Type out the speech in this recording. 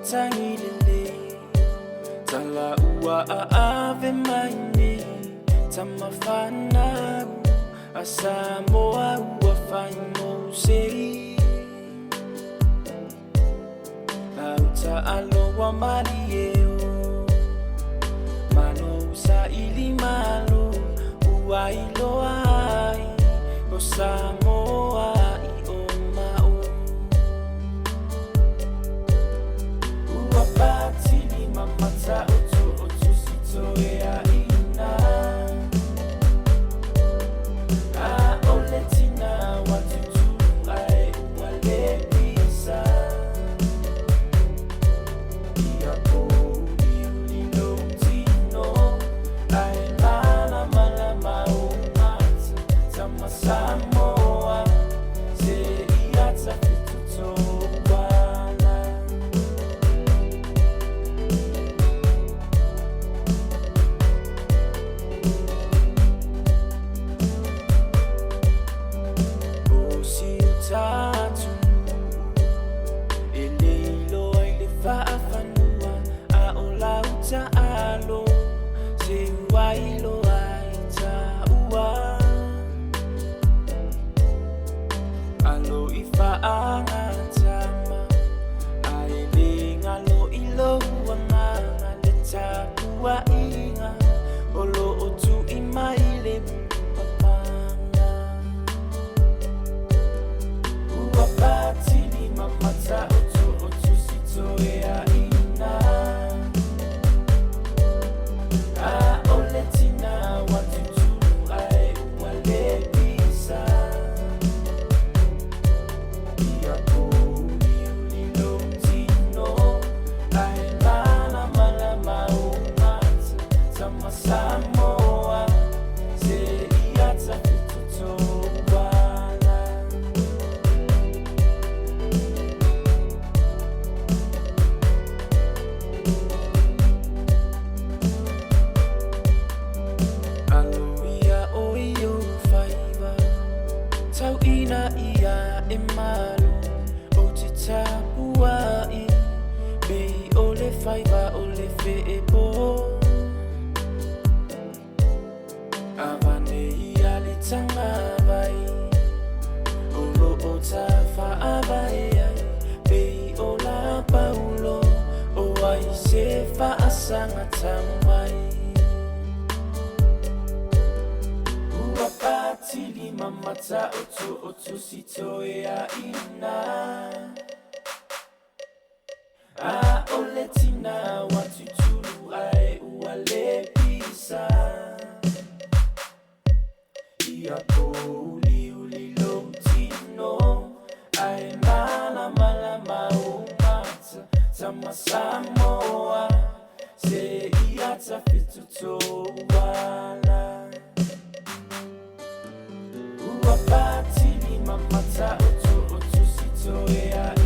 matagi lelei Tala ua aave mai nei Tama fanau a Samoa ua fai mo sei Lau taalo ua malie o Malo saili malo ua iloa ai O Samoa i o mao Ua patili mamata o tu o tusito e aina A o le tina wa tutulu ai ua le pisa Ia pōuliuli lou tino Ae malamalama ou mata Tama Samoa Se ia tafitoto ala. O si o tātu E le iloa i le faafanua A o lau taalo Se ua iloa i taua Alo i faagatama Ae le galo i lou agaga Le tapuaiga O loo tui mai le papaga Ua patili mamata o tu o tusito e aina A o le tina wa tutulu ai ua le pisa Ia pōuliuli lou tino Ae malamalama ou mata Tama Samoa Se ia tafitoto ala. Alo ia o i ou faiva Tau ina ia e malo O te tapuai Pei o le faiva o le feepo Avane ia le tagavai O lo o tafaavae ai Pei o la paulo O ai se faasaga mai Ua patili mamata o tu o tusito e aina A o le tina wa tutulu ai ua le pisa Ia pōuliuli lou tino Ae malamalama ou mata Tama Samoa Se ia tafitoto ala Ua patili mamata o tu o tusito e aina.